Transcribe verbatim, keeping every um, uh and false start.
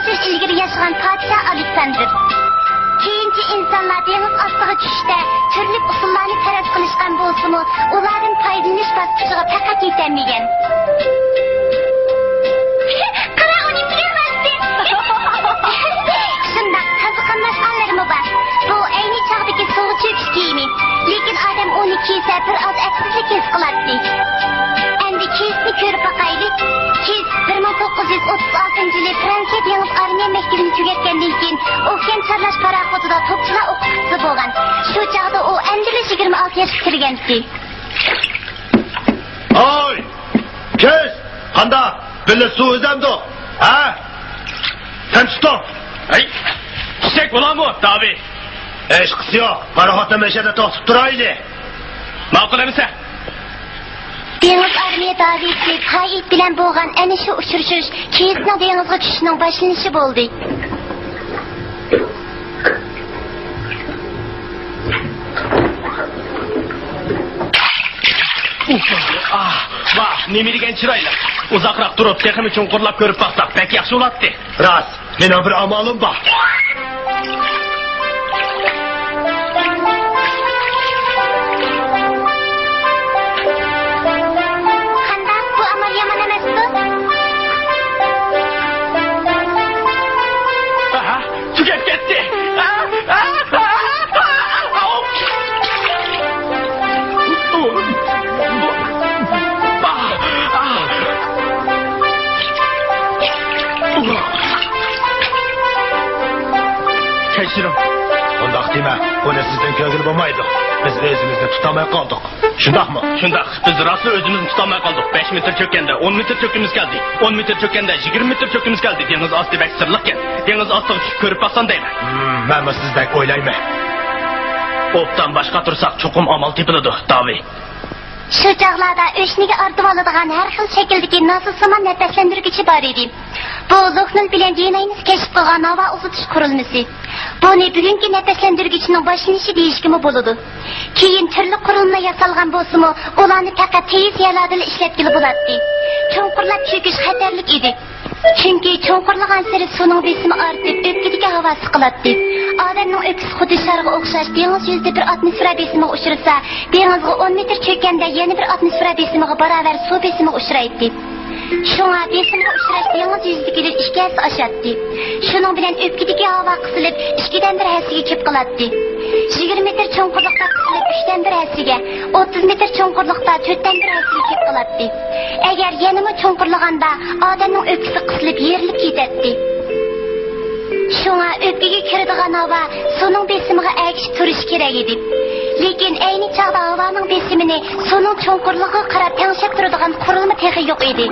يىل ئىلگىرى ياشىغان پادىشاھ ئالېكساندىر. كېيىنچە ئىنسانلار دېڭىز ئاستىغا چۈشۈشتە تۈرلۈك ئۇسۇللارنى پەرەز قىلىشقان بولسىمۇ، ئۇلاردىن پايدىلىنىش باسقۇچىغا پەقەت يېتەلمىگەن. قارا، ئۇ نېمە دېگەن راستى؟ شۇنداق، تازا قاملاشقانلىرىمۇ بار. بۇ ئەينى چاغدىكى سۇغا چۆكۈش كىيىمى. لېكىن ئادەم ئۇنى كىيسە بىر ئاز ئەپسىزلىك ھېس قىلاتتى. ئەمدى كېيىسنى كۆرۈپ باقايلى. كېيىس بىر مىڭ توققۇز يۈز ئوتتۇز ئالتىنچى يىلى فرانسىيە دېڭىز ئارمىيە مەكتىپىنى تۈگەتكەندىن كېيىن، ئوكيان چارلاش پاراخوتىدا توپچىلار ئوقۇتقۇچىسى بولغان. شۇ چاغدا ئۇ ئەمدىلا يىگىرمە ئالتە ياشقا كىرگەنتى. ھوي! كېيىس! قانداق؟ بىللە سۇ ئۈزەمدۇق؟ ھە؟ سەن تۇتۇڭ! ھەي! چۈشسەك بولامۇ، داۋىد؟ ھېچقىسى يوق. پاراخوتنى مەشەدە توختىتىپ تۇرايلى. ماقۇل ئەمىسە. دېڭىز ئارمىيە داۋىدى پائىت بىلەن بولغان ئەنە شۇ ئۇچرىشىش كېيىسنىڭ دېڭىزغا چۈشۈشىنىڭ باشلىنىشى بولدى. ئاھ، ۋاھ، نېمە دېگەن چىرايلىق. ئۇزاقراق تۇرۇپ، تېخىمۇ چوڭقۇرلاپ كۆرۈپ باقساق، بەك ياخشى بولاتتى. راست، مېنىڭ بىر ئامالىم بار. قانداق، بۇ ئامال يامان ئەمەستۇ؟ ئاھا، تۈگەپ كەتتى. ئا، ئا، ئا، ئا، ئاۋ. كەچۈرۈڭ. ئۇنداق دېمە، ئۇنى سىزدىن كۆرگىلى بولمايدۇ. بىز ئۆزىمىزنى تۇتالماي قالدۇق. شۇنداقمۇ؟ شۇنداق. بىز راستلا ئۆزىمىزنى تۇتالماي قالدۇق. بەش مېتىر چۆككەندە ئون مېتىر چۆككۈمىز كەلدى. ئون مېتىر چۆككەندە يىگىرمە مېتىر چۆككۈمىز كەلدى. دېڭىز ئاستى بەك سىرلىقكەن. دېڭىز ئاستىغا چۈشۈپ كۆرۈپ باقسام دەيمەن. ھىم، مەنمۇ سىزدەك ئويلايمەن. ئوبدان باشقا تۇرساق، چوقۇم ئامال تېپىلىدۇ، داۋىد. شۇ چاغلاردا ئۆشنىگە ئارتىۋالىدىغان ھەر خىل شەكىلدىكى ناسىسىمان نەپەسلەندۈرگۈچى بار ئىدى. بۇ لوكنېل بىلەن دېناينىس كەشىپ قىلغان ھاۋا ئۇزىتىش قۇرۇلمىسى. بۇنى بۈگۈنكى نەپەسلەندۈرگۈچىنىڭ باشلىنىشى دېيىشكىمۇ بولىدۇ. كېيىن تۈرلۈك قۇرۇلما ياسالغان بولسىمۇ، ئۇلارنى پەقەت تېيىز يەرلەردىلا ئىشلەتكىلى بولاتتى. چوڭقۇرلاپ چۆكۈش خەتەرلىك ئىدى. چۈنكى چوڭقۇرلىغانسېرى سۇنىڭ بېسىمى ئارتىپ، ئۆپكىدىكى ھاۋا سىقىلاتتى. ئادەمنىڭ ئۆپكىسى خۇددى شارغا ئوخشاش دېڭىز يۈزىدە بىر ئاتموسفېرا بېسىمىغا ئۇچرىسا، دېڭىزغا ئون مېتىر چۆككەندە يەنە بىر ئاتموسفېرا بېسىمىغا باراۋەر سۇ بېسىمىغا ئۇچرايتتى. شۇڭا بېسىمغا ئۇچراش دېڭىز يۈزىدىكىدىن ئىككى ھەسسە ئاشاتتى. شۇنىڭ بىلەن ئۆپكىدىكى ھاۋا قىسىلىپ، ئىككىدىن بىر ھەسسىگە كېلىپ قالاتتى. يىگىرمە مېتىر چوڭقۇرلۇقتا قىسىلىپ، ئۈچتىن بىر ھەسسىگە، ئوتتۇز مېتىر چوڭقۇرلۇقتا تۆتتىن بىر ھەسسىگە كېلىپ قالاتتى. ئەگەر يەنىمۇ چوڭقۇرلىغاندا، ئادەمنىڭ ئۆپكىسى قىسىلىپ يېرىلىپ كېتەتتى. شۇڭا ئۆپكىگە كىرىدىغان ھاۋا سۇنىڭ بېسىمىغا ئەگىشىپ تۇرۇشى كېرەك ئىدى. لېكىن ئەينى چاغدا ھاۋانىڭ بېسىمىنى سۇنىڭ چوڭقۇرلۇقىغا قاراپ تەڭشەپ تۇرىدىغان قۇرۇلما تېخى يوق ئىدى.